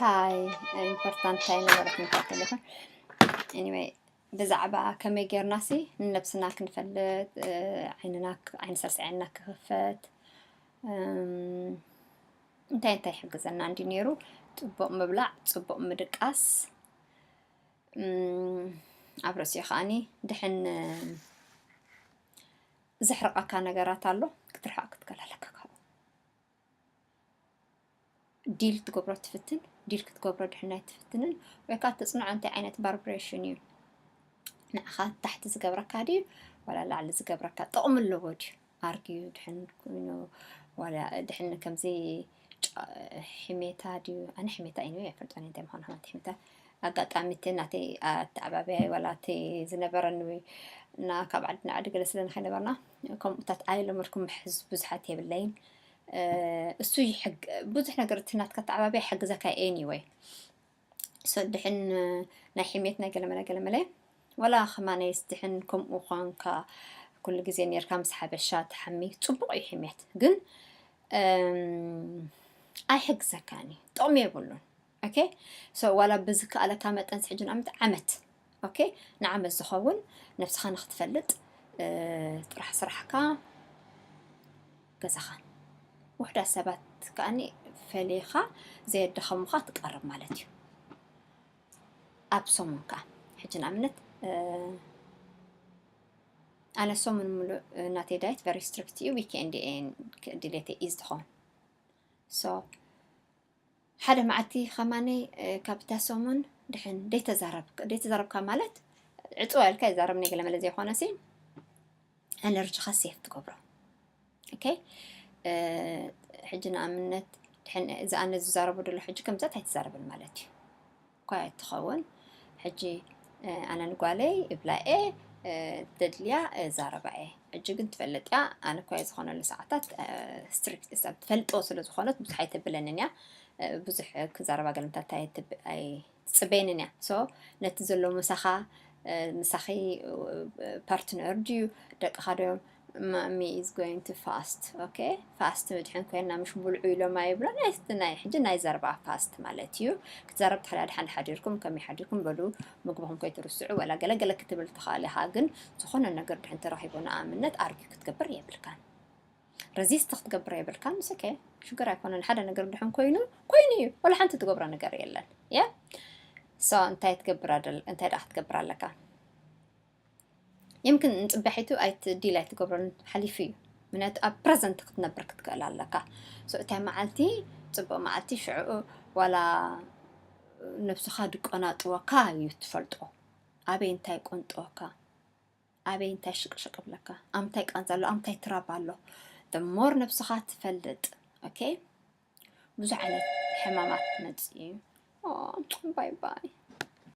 እንታይ ኢምፖርታንት እንታይ ነበረት ምንታይ ከለካ? Anyway፣ ብዛዕባ ከመይ ጌርና ሲ ንነብስና ክንፈልጥ፣ እ፣ ዓይንና ክ-፣ ዓይኒ ሳልሳይ ዓይንና ክኽፈት፣ እም፣ እንታይ እንታይ ይሕግዘና እንዲ ነይሩ? ጽቡቕ ምብላዕ፣ ጽቡቕ ምድቃስ፣ እም፣ ኣብ ርእሲኡ ከኣኒ ድሕን፣ እም፣ ዘሕርቐካ ነገራት ኣሎ፣ ክትርሕቕ ክትክእል ኣለካ ካብኡ። ዲል ክትገብሮ ትፍትን፣ ዲል ክትገብሮ ድሕን ኣይትፍትንን፣ ወይ ከዓ ተጽንዖ እንታይ ዓይነት ቫይብሬሽን እዩ? ንዓኻ ታሕቲ ዝገብረካ ድዩ ዋላ ላዕሊ ዝገብረካ? ጥቕሚ ኣለዎ ድዩ? ኣርግዩ ድሕን ኮይኑ ዋላ ድሕን ከምዚ ጫ-፣ ሕሜታ ድዩ? ኣነ ሕሜታ እዩ ኣይፈልጦን እንታይ ምዃኑ፣ ሕማት ሕሜታ። ኣጋጣሚ እቲ ናተይ ኣተዓባብያ ዋላ እቲ ዝነበረኒ እና ካብ ዓዲ ንዓዲ ገለ ስለ ንኸይነበርና ከምኡታት ኣይለመድኩም፣ ሕዝ ብዙሓት የብለይን። እ፣ እሱ ይሕግ-፣ ብዙሕ ነገር እቲ ናትካ ኣተዓባብያ ይሕግዘካ እዩ። Anyway፣ so ድሕን ናይ ሕሜት ናይ ገለመለ ገለመለ፣ ዋላ ከማነይስ ድሕን ከምኡ ኾንካ ኩሉ ግዜ ኔርካ ምስ ሓበሻ ትሓሚ፣ ጽቡቕ እዩ ሕሜት፣ ግን፣ እም፣ ኣይሕግዘካን እዩ፣ ጥቕሚ የብሉን። ኦኬ? So ዋላ ብዝከኣለካ መጠን ሕጂ ንኣብነት ዓመት፣ ኦኬ? ንዓመት ዝኸውን ነብስኻ ንኽትፈልጥ፣ እ፣ ጥራሕ ስራሕካ፣ ገዛኻን። ውሑዳት ሰባት ከኣኒ ፈሊኻ ዘየዳኸሙኻ ትቀርብ ማለት እዩ። ኣብ ሰሙን ከኣ፣ ሕጂ ንኣብነት፣ እ፣ ኣነ ሰሙን ምሉእ፣ እ፣ ናተይ ዳየት very strict እዩ፣ ዊኬንድ እየ ክ-፣ ድሌተይ ኢዝ ትኸውን። So፣ ሓደ መዓልቲ ከማነይ፣ እ፣ ካብታ ሰሙን ድሕን ደይተዛረብ-፣ ደይተዛረብካ ማለት ዕጽዋ ኢልካ ይዛረብ፣ ናይ ገለ መለ ዘይኮነ ሲ፣ ኤነርጂኻ ሴፍ ትገብሮ። ኦኬ? እ፣ ሕጂ ንኣብነት ድሕን እዚ ኣነ ዝዛረቦ ደሎ ሕጂ ከምዛ ኣይትዛረብን ማለት እዩ። እኳ እያ እትኸውን። ሕጂ፣ እ፣ ኣነ ንጓለይ እብላ እየ፣ እ፣ ደድልያ እዛረባ እየ። ሕጂ ግን ትፈልጥ እያ፣ ኣነ እኳ እየ ዝኾነሉ ሰዓታት፣ እ፣ ስትሪክት ሰብ ትፈልጦ ስለ ዝኾነት ብዙሕ ኣይተብለንን እያ። እ፣ ብዙሕ ክዛረባ ገለምታት ኣይትብ-፣ ኣይትጽበየንን እያ። So፣ ነቲ ዘሎ ምሳኻ፣ እ፣ ምሳኺ፣ እ፣ ፓርትነር ድዩ፣ ደቅኻ ዶ፣ ማሚ is going to fast። ኦኬ፣ ፋስት ድሕን ኮይና ምሽ ብልዑ ኢሎም ኣይብሎን። ናይ፣ ናይ ሕጂ ናይ ዘረባ ፋስት ማለት እዩ። ክትዛረብ ትኽእላ፣ ድሓን ሓዲርኩም፣ ከመይ ሓዲርኩም በሉ፣ ምግብኹም ከይትርስዑ፣ ወላ ገለ ገለ ክትብል ትኽእል ኢኻ። ግን ዝኾነ ነገር ድሕን ተረኺቡ፣ ንኣብነት ኣርጊ ክትገብር የብልካን። ረዚስት ክትገብር የብልካን። ምስ ኦኬ፣ ሽግር ኣይኮነን። ሓደ ነገር ድሕን ኮይኑ፣ ኮይኑ እዩ። ወላ ሓንቲ ትገብሮ ነገር የለን። የ? So፣ እንታይ ትገብር ኣደል-፣ እንታይ ደኣ ክትገብር ኣለካ? የምክን ንጽባሒቱ ኣይት-፣ ዲል ኣይትገብሮን፣ ሓሊፉ እዩ። ምክንያቱ ኣብ ፕረዘንት ክትነብር ክትክእል ኣለካ። So፣ እታይ መዓልቲ፣ ጽቡቕ መዓልቲ፣ ሽዑ ዋላ ነብስኻ ድቆናጥወካ እዩ ትፈልጦ። ኣበይ እንታይ ቆንጥወካ፣ ኣበይ እንታይ ሽቅሽቅ ብለካ፣ ኣብ እንታይ ቃንዛ ኣሎ፣ ኣብ እንታይ ትራብ ኣሎ። The more ነብስኻ ትፈልጥ፣ ኦኬ? ብዙሕ ዓይነት ሕማማት ትመጽእ እዩ። ኦ፣ ባይ ባይ።